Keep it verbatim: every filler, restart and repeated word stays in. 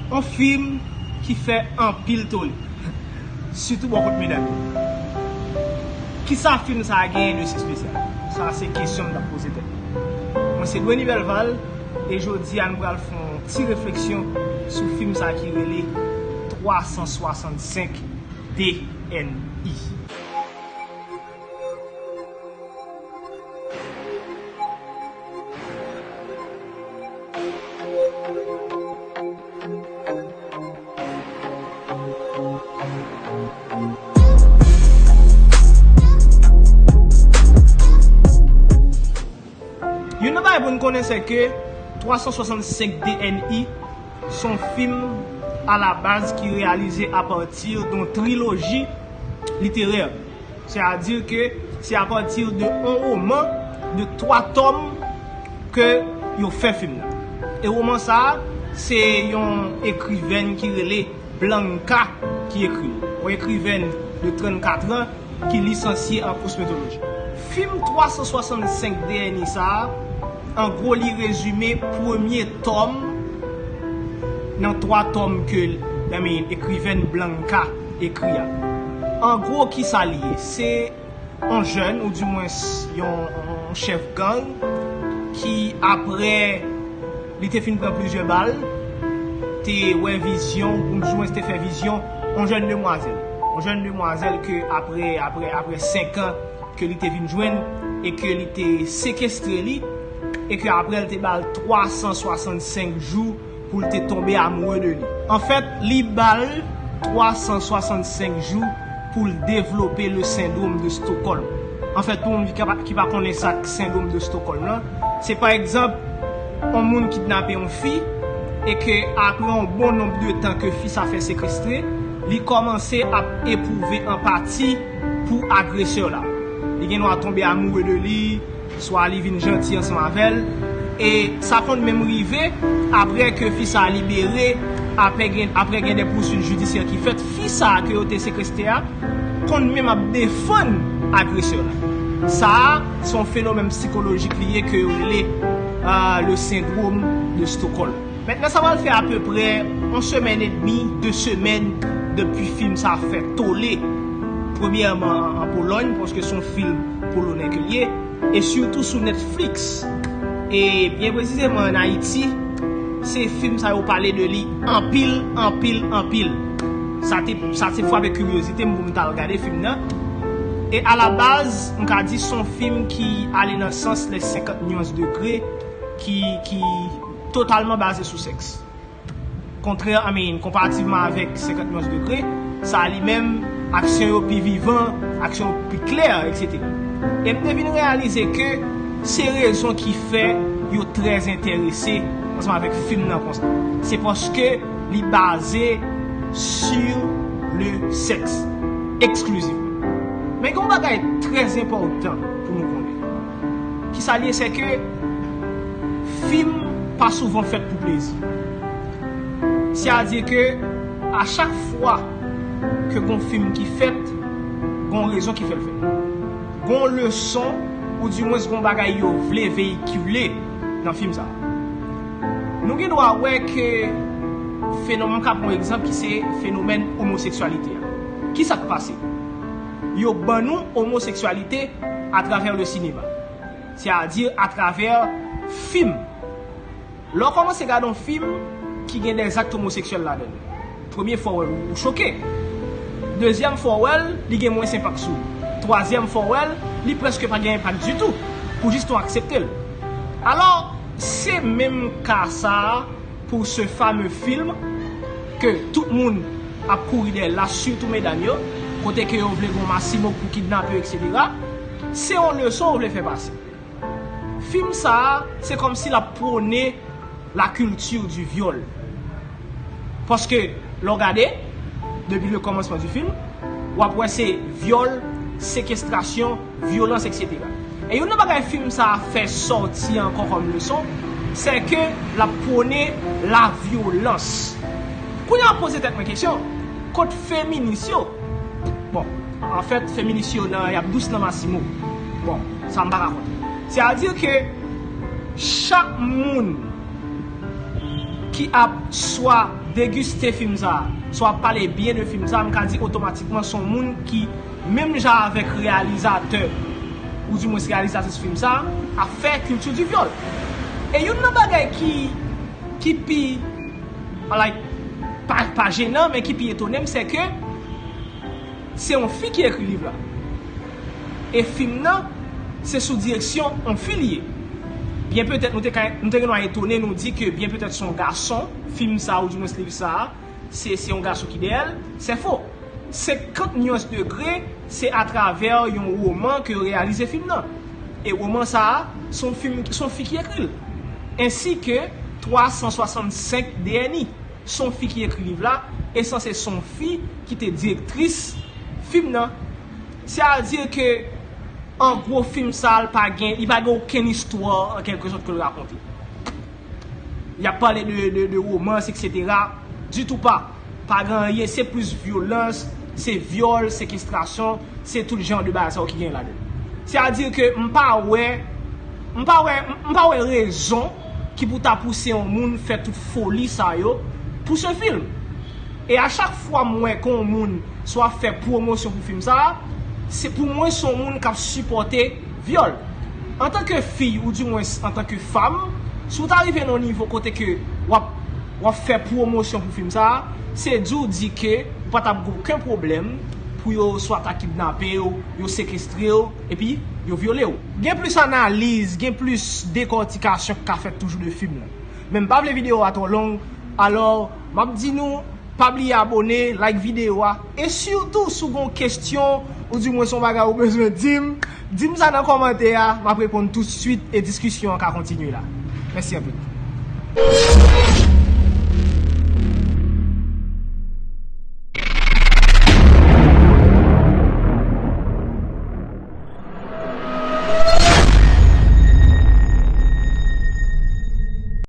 On fim ki fè anpil tole, sitou bò kot medam yo. Kisa fim sa a genyen de si espesyal? Sa a se kesyon m t ap poze tèt mwen. Mwen se Dwenny Belval, e jodi a nou pral fè yon ti refleksyon sou fim sa a ki rele twa san swasannsenk D N I. Youn nan bagay pou n konnen, se ke twa san swasannsenk D N I se yon fim alabaz ki reyalize apati de yon triloji literè. Sètadi ke se apati de yon woman de twa tòm ke yo fè fim nan. E woman sa a, se yon ekrivèn ki rele Blanca ki ekri l. Yon ekrivèn de trannkat an ki lisansye an kosmetoloji. Fim twa san swasannsenk D N I sa a, an gwo, li rezime premye tòm nan twa tòm ke, I mean, ekrivèn Blanca ekri a. An gwo, kisa li ye? Se yon jèn, oudimwens yon, yon chèf gang, ki, apre li te fin pran plizyè bal, te wè vizyon, oudimwens te fè vizyon, yon jèn demwazèl. Yon jèn demwazèl ke apre, apre, apre senk an ke li te vin jwenn e ke li te sekestre li, e ke apre l te ba l twa san swasannsenk jou pou l te tonbe amoure de li. Anfèt, li ba l twa san swasannsenk jou pou l devlope le syndrome de Stockholm. Anfèt, pou moun ki pa, ki pa konnen sa k sendwòm de Stockholm lan, se pa egzanp, yon moun kidnape yon fi e ke apre yon bon nonb de tan ke fi sa fè sekestre, li kòmanse ap epwouve anpati pou agresè la. Li gen dwa tonbe amoure de li, swa li vin janti ansanm avè l. E sa konn menm rive, apre ke fi sa a libere, apre gen, apre gen de pousuit jidisyè ki fèt, fi sa a ke yo te sekestre a konn menm ap defann agresè la. Sa a, se yon fenomèn sikolojik li ye ke yo rele, euh, le syndrome de Stockholm. Mentnan, sa pral fè apeprè yon semèn edmi, de semèn, depi fim sa a fè tole. Premyèman, an Polòy, paske se yon fim polonè ke l ye, e sitou sou Netflix. E byen presizeman an Ayiti, se fim sa yo pale de li anpil, anpil, anpil. Sa te, sa te frape kiryozite m pou m t al gade fim nan. E alabaz, m ka di se yon fim ki ale nan sans les cinquante nuances degrés, ki, ki totalman baze sou sèks. Kontrè, I mean, konparativman avèk cinquante nuances degrés, sa a li menm, aksyon yo pi vivan, aksyon yo pi klè, etsetera. E m te vin reyalize ke se rezon ki fè yo trè enterese ansanm avèk fim nan konsa. Se paske li baze sur le sexe exclusivement. Men gen yon bagay trè enpòtan pou nou konnen. Kisa l ye? Se ke fim pa souvan fèt pou plezi. Sètadi ke a chak fwa ke gon fim ki fèt, gon rezon ki fè l fèt. Gon leson, oudimwens gon bagay yo vle veyikile nan fim sa a. Nou gen dwa wè ke fenomèn, m ka pran yon egzanp ki se fenomèn omoseksyalite a. Kisa k pase? Yo ban nou omoseksyalite atravè le sinema. Sètadi atravè fim. Lè w kòmanse gade yon fim ki gen dè zak omoseksyèl ladan l, premye fwa w wè l, ou choke. Dezyèm fwa w wè l, li gen mwens enpak sou ou. Twazyèm fwa w wè l, li prèske pa gen enpak ditou, pou jis nou aksepte l. Alò, se menm ka sa a pou ce fameux film ke tout moun ap kouri dèyè l la, sitou medam yo, kote ke yo vle gon Massimo pou kidnape yo, etsetera. Se yon leson yo vle fè pase. Fim sa a, se kòmsi l ap pwone la culture du viol. Paske, lè w gade, depi le kòmansman di fim, w ap wè se vyòl, sekestrasyon, vyolans, etsetera. E youn nan bagay fim sa a fè sòti ankò kòm leson, se ke l ap pwone la vyolans. Kounye a, m ap poze tèt mwen kesyon, kot feminis yo? Bon, anfèt, feminis yo nan, y ap dous nan Massimo. Bon, sa m pa ka konnen. Sètadi ke chak moun ki ap swa degiste fim sa, swa ap pale byen de fim sa, m ka di otomatikman se yon moun ki, menm jan avèk reyalizatè, oudimwens reyalizatris fim sa, ap fè kilti di vyòl. E youn nan bagay ki, ki pi, like, pa, pa jenan, men ki pi etone m, se ke se yon fi ki ekri liv la. E fim nan, se sou direksyon yon fi li ye. Byen petèt nou te ka, nou te gen dwa etone, nou di ke byen petèt se yon gason, fim sa, oudimwens liv sa, se, se yon gason ki dèyè l, se fo. Senkant nyans degre, se atravè yon woman ke yo reyalize fim nan. E woman sa a, se yon fim, se yon fi ki ekri l. Ensi ke twa san swasannsenk D N I. Se yon fi ki ekri liv la, e sanse se yon fi ki te direktris fim nan. Se a di ke, an gwo, fim sa a, li pa gen, li pa gen okenn istwa, an kèlke sòt, ke l rakonte. Y ap pale de, de, de womans, etsetera. Ditou pa. Pa gen anyen, se plis vyolans, se vyòl, sekestrasyon, se tout jan de bagay sa yo ki gen ladan l. Se a di ke m pa wè, m pa wè, m pa wè rezon ki pou ta pouse yon moun fè tout foli sa yo pou se fim. E a chak fwa m wè ke yon moun swa fè pwomosyon pou fim sa a, se pou mwen se yon moun k ap sipòte vyòl. Antanke fi, oudimwens antanke fanm, si w ta rive nan yon nivo kote ke w ap, w ap fè pwomosyon pou fim sa a, se di w di ke ou pa t ap gen okenn pwoblèm pou yo swa ta kidnape w, yo sekestre w, epi yo vyole w. Gen plis analiz, gen plis dekòtikasyon k ka fèt toujou de fim nan. Men m pa vle videyo a twò long, alò, m ap di nou, pa bliye abòne, like videyo a, e sitou si w gen yon kesyon, oudimwens yon bagay ou bezwen di m, di m sa nan kòmantè a, m ap reponn toutswit e diskisyon an ka kontinye la. Mèsi anpil.